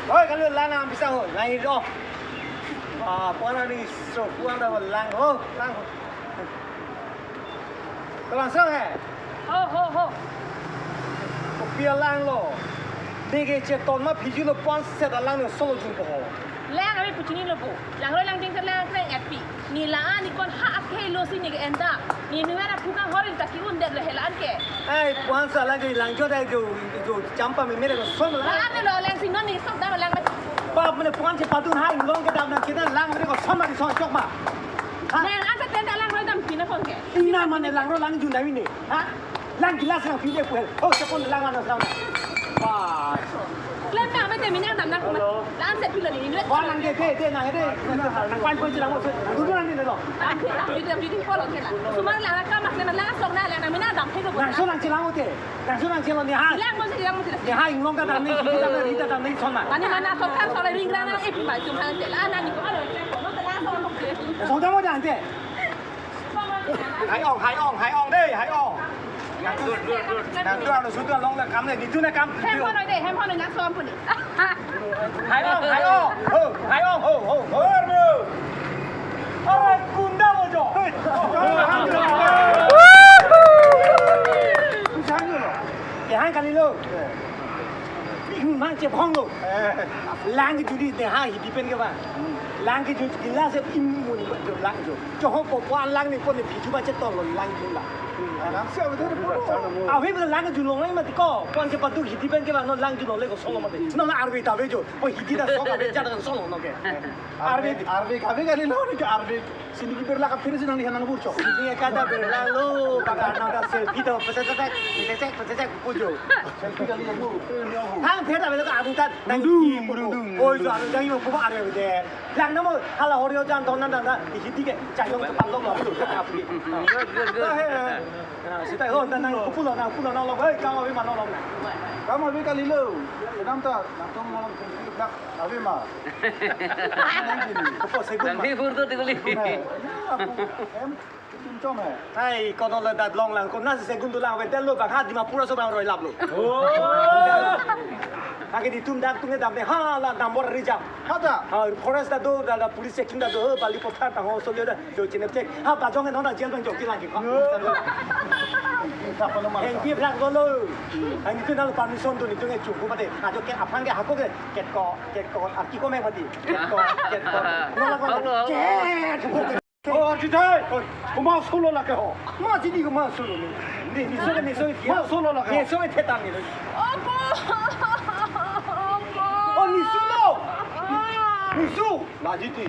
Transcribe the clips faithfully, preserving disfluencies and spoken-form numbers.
Hoi, kali lang nang bisa ho, lang iri oh. Ah, puan ani so, puan da lang ho, lang ho. Kalang so he. Ho, ho, ho. Kopi alang lo. Dege cheton ma phiji lo puan set alang ne solo jun ko ho. Lang ave pu chinilo pu. Langroi lang jeng lang kreng et pi. Ne la-an ne kon ha akhei lo si ne ke enda. Ne nuera phukang horin ta ki-un det le he la-an ke. Ai, puan sa lang ke lang jo dai jo, jo champa me mere ko som la. La-an ne lo lang si non ne sok dam lang ma. Pap mene puan che padun ha inglong ke dam nang kita lang mere ko som ma di som chok ma. Ha? Nang an sa ten ta langroi dam pina kon ke. Ina mane langroi lang jun dai ne. Ha? Lang gilas lang pide puhel. Oh, chapon lang ano lang. Wah. Lang ta ave te minang dam nang kuma. Lang set pilo ni. Wah, lang de, de, de, nang de. Nang pan pon jilang mo. Duduk nang de lo. Duduk, duduk, duduk, polo ke la. Sumar lang ka mak ne lang sok na lang na minang dam pide. Nang so lang jilang mo te. Nang so lang jilang ni ha. Lang mo si lang mo te. Ni ha inglong ka dam ni, kita dam ni, kita dam ni sona. Mane mana sok kan sok la ring rang nang ip ma jum hang te la nang ni ko alo. Sok dam mo jang te. Hai ong, hai ong, hai ong dei, hai ong. Nang tu anu sutu along le kam le, nitu ne kam. Hem hono dei, hem hono nang som puni. Hai ong, hai ong, ho, hai ong, ho, ho, ho. Arai kunda mo jo. Ke hang kali lo. Mang che phong lo. Lang ke judi de ha hidi pen ke ba. Lang ke judi gilas im mun ba jo lang jo. Choho po po lang ni po ni phiju ba che tol lo lang ju la. Lang se ave de po. Avi ba lang ju long lai mati ko. Pon ke patu hidi pen ke ba no lang ju long le ko solo mati. No na arve ta ve jo. Po hidi da so ka ve ja da solo no ke. Arve, arve ka ve ka ni lo ni ke arve. Sini ki berla ka phiri si nang lihan nang burcho. Sini ka da berla lo, baka nang da selfie do, pesek pesek, pesek pesek, pesek pujo. Selfie kali yang bu, ini yang bu. Hang pher da belo ka abu tat, nang Murundung, di, murundung, oi, jo, murundung. Anu jangan mau buka area de. Lang namo, hala horio jan ton nan dan da, di hidi ke, cai long cepat long lo, abu, abu. Good, good, good. Sita ho, dan nang kupulo, nang kupulo, nang lo, hei, kamu abi mana lo? Kamu abi kali lo, sedang ta, nang tong malam selfie blak, abi ma. Nang gini. Kupo segun ma. Nanti furtu tikuli. Segun ma. Ini aku, em, itu cong eh. Hai, kono le dat long lang, kona si segun tu lang, wedel lo bang, ha Dimapur aso bang roi lap lo. Oh. Pagi di tum dak tum ne dam ne, ha la dam bor rijam. Hata. Ha, forest ta do, da, da police checking ta do, ho, Balipathar ta ho, soldier ta, jo chinep check. Ha, bajong ne nona jail bang jo kilang ki. Hengpi plak dolo. Ani tu nalo permission tu ni tu nge chuku mate. Ajo ke aphan ke hako ke, ket ko, ket ko, arki ko me mati. Ket ko, ket ko. Nona ko. Hello, hello. Ket. Oh, Arjun Thai. Oi, koma solo lake ho. Ma jini koma solo ni. Ni, ni so, ni so. Ma solo lake ho. Ni so thetan ni. Opo. Opo. Oh, ni so lo. Ni so. Lajiti.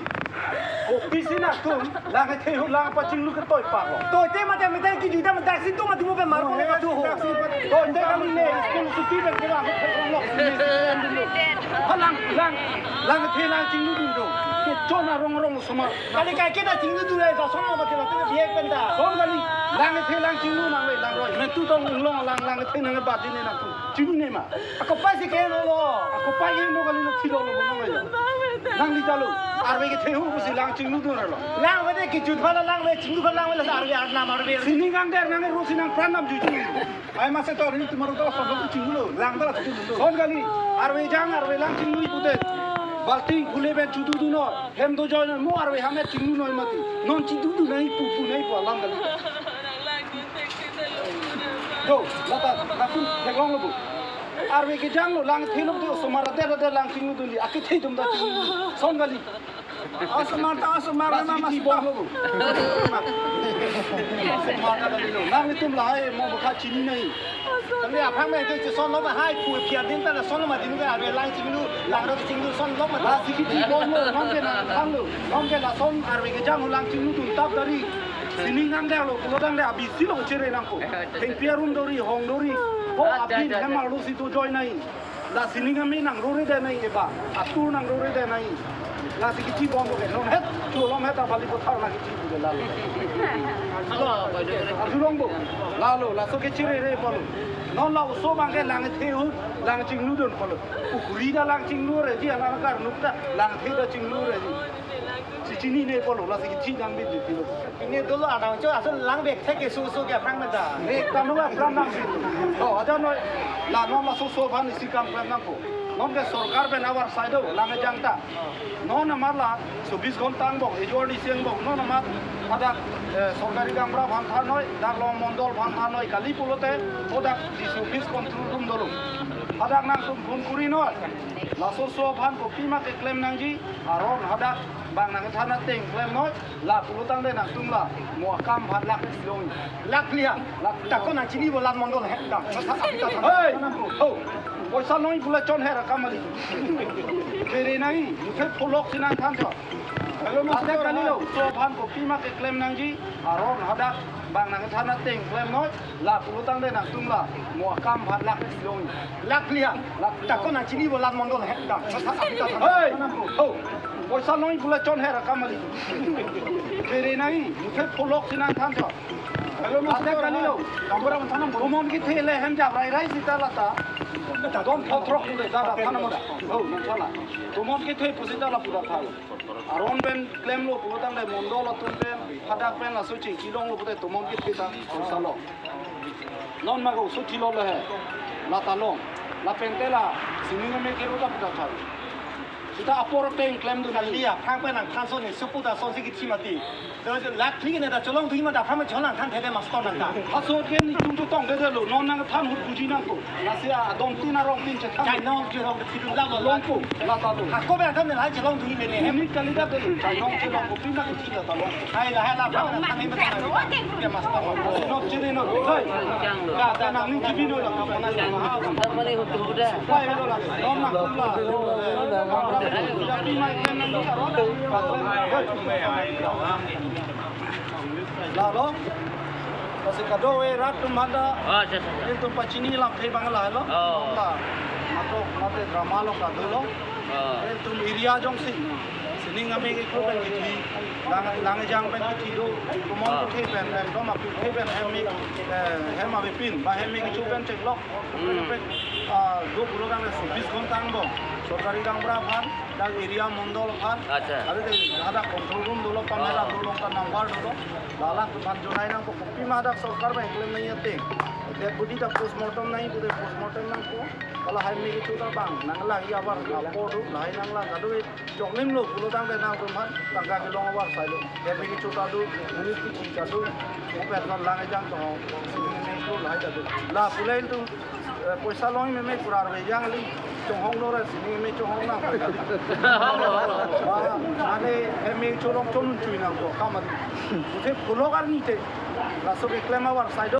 Kopi si nangtum, lang kethe ho lang pachinglu ke toi pa ho. Toi te mate mate ki juda mate si tu mati mo pe mar ko ne tu ho. Toi te kami ne, school suti ben kira ho, ho, ho, ho. Ha lang, lang, lang kethe lang chinglu dun do. Ke chona rong rong soma. Kali kai kita chinglu dun le, da soma mati mati biek penta. Son kali, lang kethe lang chinglu nang le, lang roi. Me tu tong long lang, lang kethe nang ba jini nangtum. Chinglu ne ma. Ako pai si ke no lo. Ako pai ke no kali lo thilo lo no lo. Nang di jalo. Arve kethe ho pusi lang chinglu dun lo. Lang ve de kejut phala lang ve chinglu phala lang ve la arve arnam arve. Sining angder nang ro si nang pran nam juju. Ai mase to ri tumar to so lo chinglu lo. Lang ta chinglu lo. Son kali. Arve jang arve lang chinglu ipute. Balting phule ben chudu dun noi. Hem do joi noi mo arve hamet chinglu noi mati. Non chidu dun nai pu pu nai pu lang kali. Jo, lata, lakum theklong lo bu. Arve kejang lo, lang thelo tu, osomar adet adet lang chinglu dunji, akethe atum ta chinglu. Son kali. Osomar ta, osomar ta, mas bom lo bu. Osomar ta kali lo. Nanglitum lahai mo baka chini nai. Kami aphan me tu son lo ba hai ku pia din ta son lo ma din ka arve lang chinglu, lang ro chinglu son lo ma. Lasi kiti bom lo, non ke nang thang lo. Non ke lason arve kejang lo lang chinglu dun tap dari. Sining angder lo, pulo dang le abi si lo chere nangko. Thengpi arum dori, hong dori. Ho abin hem arlo si to joi nai. La sining ami nang rore de nai eba. Atur nang rore de nai. Lasi kiti bom lo ke. Lom het, chu lom het abali ko thar na kiti bu de la. Alo, abo de. Arjulong bo. Lalo, laso ke chere re polo. Non la oso bang ke lang the hu, lang chinglu dun polo. Ukuri da lang chinglu reji, alang kar nuk ta, lang the da chinglu reji. Si chini ne polo, lasi kithi dang bin di pilo. Ini dolo adang cho asal lang bek thek ke su su ke aphrang meda. Ne kanu aphrang nang bin. To, aja noi, la non laso so bhan isi kam pran nangpo. Non ke sorkar pen avarsai do, Langejang ta. Non amat la chobis ghonta angbong, ejor di siang bong, non amat hadak, eh, sorkari gaonbura aphan thanoi, dak along mondol aphan thanoi, kali pulote, hadak di chobis control room dolo. Hadak nangtum phone kuri noi. Laso aso aphan kopima keklem nangji, aron hadak bang nangkethan ateng klem noi, la pulo tangte nangtum la, mo akam aphan lakh isi long. Lakh phli ha? Lakh phli. Ta ko nangchini bo lakh mondol he, ta. Hey! Oh! Poisa long pu la chonher akam kali. Kere nangji, muthe pholok si nangthan cho. Hello, master, kali lo. Aso aphan kopima keklem nangji, aron hadak bang nangkethan ateng klem noi, la pulo tangte nangtum la, mo akam aphan lakh isi long. Lakh phli ha? Lakh phli. Ta ko nangchini bo lakh mondol he, ta. Hey! Oh! Poisa long pu la chonher akam kali. Kere nangji, muthe pholok si nangthan cho. Hello, master, kali lo. Tomon kethe le hem jap rai rai sita lata. Dom photrok le da da than mo da. Oh, nang thala. Tomon kethe pu sita la pu da tha. Aron pen klemlo pulo tangte mondol atum pen, hadak pen laso chingki longlo pute tomon kethe ta poisa long. Non ma ko suthi lo le he. Lata long. Lapen te la sining me kero ta pu da tha. Sita apor ateng klemdun. Kali aphrang pen nangthan ason ni supu ta ason si kithi mati. Lakh phli ne ta cholong dui ma ta aphrang pen chon nangthan thede master nang ta. Laso ke netum chetongdedetlo, non nangthan ahut buji nangkok. Lasi adon tin arong tin chethan. Chai nong chirong ke thidun la ma longkok, lata do. Ako pen nangthan ne la cholong dui ne ne. Ini kali da do, chai nong chelong kopi ma kithi lata long. Hai la, hai la, hai la, hai la, hai la, hai la, master. No, chini no. Hai. Ka, ka nang ni kibi no la, ka mana ya. Tamani hutu huda. Hai, no la. No, na, la. Lalo. Kasi kado we rat tum handa. Oh, acha, acha, acha. Ilitum pachini lamthe abang la lo. Oh. La. Matok mate drama lo kado lo. Oh. Ilitum area jongsi. Sining ame ke kro pen kithi. Lang, Langejang pen kithi do. Tomon, ah, kethe pen, eh, dom api kethe pen hem me, eh, hem avepin, ba hem me kecho pen cheklok. Hmm. Pen, ah, do pulo tangte chobis ghonta angbong. Sorkari gaonbura aphan, dak area mondol aphan. Acha. Aro de hadak control room dolo, camera, ah, dolo, ka number dolo. Lala aphan jonai nangpo, kopima dak sorkar pen klem nangji ateng. Dead body ta postmortem nangji pute postmortem nangpo. Lala hem me kecho ta bang, nanglang abar apor do, lahai nanglang kado. Choklim lo pulo tangte nangtum aphan tangka kelong avarsai lo. Hem me kecho ta do, monit kithi ta do. Mo person Langejang to, sining me kecho lahai ta do. La pulai tum, eh, poisa long me me kurar ve yang li chonghong lo ra sining me chonghong nang. Ba, mane hem me kecho long chonun chui nangkok, kam adi. Muthe pholok arni te. Laso keklem avarsai do.